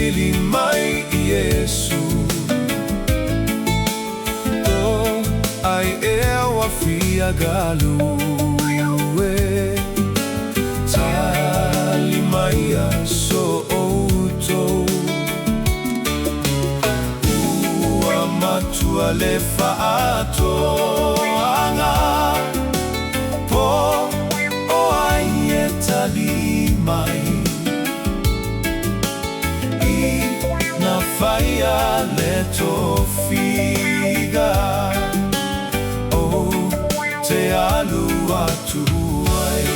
Vili mai Iesu. O ai ea ua fia galue. Tali maia so outou. Ua matua le faatoaga. Po o ai e tali mai. I na faia le tofiga. Ou te alu atu ai.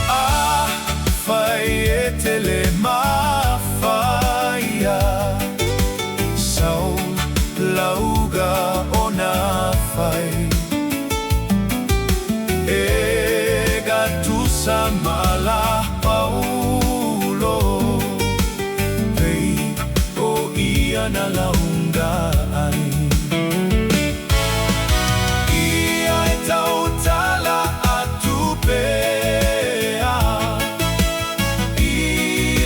Afai e te le mafaia sau lauga o na fai. E gatusa ma la Paulo pei o ia na lauga ai. Ia e tautala atu pea i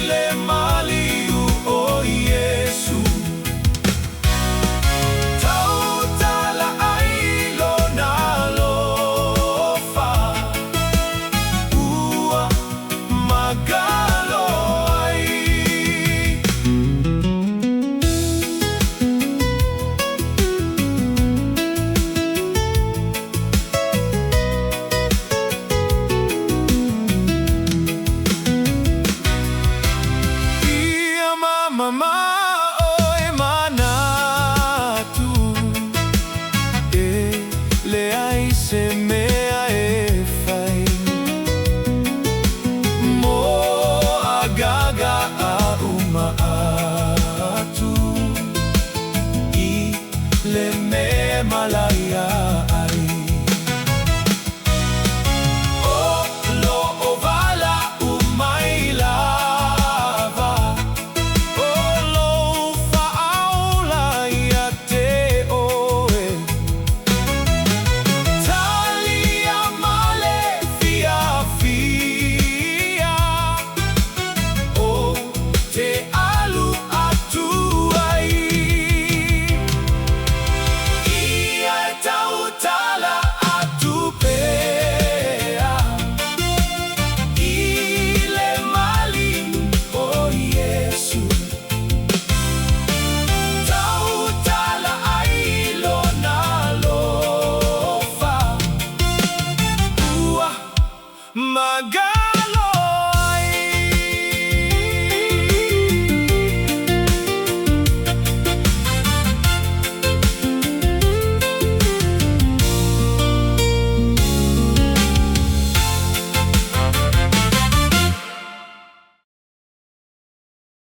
le maliu o Iesu. Tautala ai lona alofa ua magalo ai. Ia mama oe manatu e leai se mea e fai. Mo agaga a uma atu i le mea malaga.